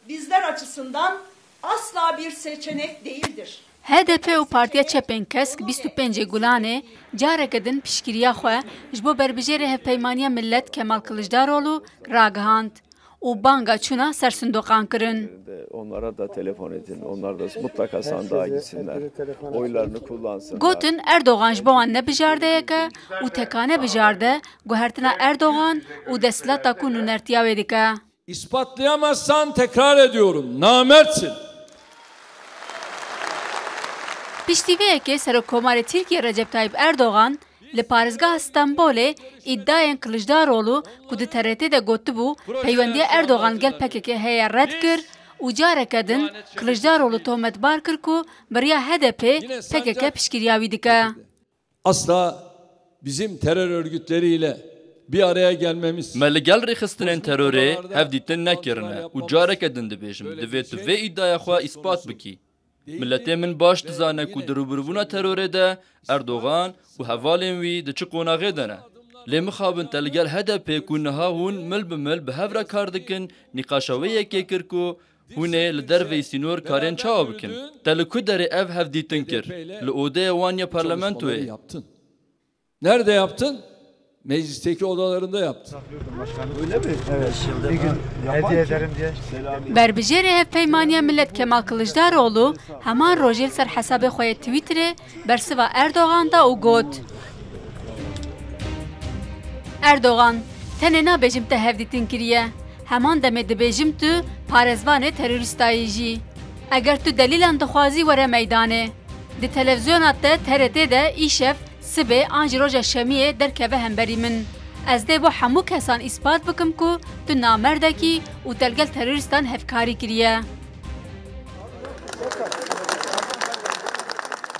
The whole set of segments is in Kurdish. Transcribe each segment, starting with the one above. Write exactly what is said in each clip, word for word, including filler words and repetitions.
Bizler açısından asla bir seçenek değildir. H D P û Partiya Çepên Kesk bîst û pêncê Gulanê careke din piştgiriya xwe ji bo berbijêrê Hevpeymaniya Millet Kemal Kiliçdaroglu ragihand û banga çûna ser sindoqan kirin. Onlara da telefon edin. Onlar da mutlaka sandığa gitsinler. Oylarını kullansınlar. Gotin Erdogan ji bo wan ne bijardeyek e û tekane bijarde guhertina Erdogan û desthilata ku nûnertiya wê dike. İspatlayamazsan tekrar ediyorum, namertsin. Piştî vê yekê Serokkomarê Tirkiyê Recep Tayyip Erdogan li parêzgeha Stenbolê îdiayên Kiliçdaroglu ku di T R T de gotibû peywendiya Erdogan gel P K K heye red kir û careke din Kiliçdaroglu tohmetbar kir ku bi riya H D P P K K piştgiriya wî dike. Asla bizim terör örgütleriyle bir araya gelmemiz. Me li gel rêxistinên terorê hevdîtin nekirine û careke din dibêjim, divê tu vê îdiaya xwe îspat bikî. Miletê min baş dizane ku di rûbirûbûna terorê de Erdogan û hevalên wî di çi qonaxê de ne. Lê mixabin te li gel H D P ku niha hûn mil bi mil bi hev re kar dikin, nîqaşa wê yekê kir ku hûn ê li derveyî sînor karên çawa bikin? Te li ku derê ev hevdîtin kir? Li odeya wan ya parlamentoyê? Nerede yaptın? Meclisteki odalarında yaptın. Öyle mi? Evet. Bir gün hediye ederim diye. Berbijêrê Hevpeymaniya Millet Kemal Kiliçdaroglu heman rojê li ser hesabê xwe yê Twitterê bersiva Erdogan da û got, Erdogan, tenê nabêjim te hevdîtin kiriye. Heman demê dibêjim tu parêzvanê terorîsta yî jî. Eger tu delîlan dixwazî were meydanê. Di televîzyona te T R T de îşev, sibê an jî roja şemiyê derkeve hemberî min. Ez dê bo hemû kesan îspat bikim ku tu namerdekî û te li gel terorîstan hevkarî kiriye.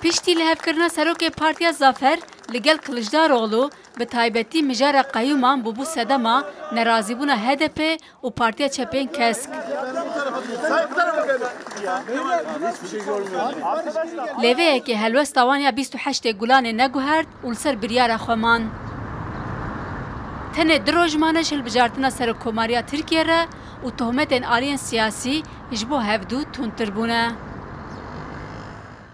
Piştî lihevkirina serokê Partiya Zafer li gel Kiliçdaroglu, bi taybetî mijara qeyûman bûbû sedema nerazîbûna H D P û Partiya Çepên Kesk. Lê vê yekê helwesta wan ya bîst û heştê Gulanê neguhert û li ser biryara xwe man. Tenê du roj mane ji hilbijartina Serokkomariya Tirkiyê re û tohmetên aliyên siyasî ji bo hevdû tundtir bûne.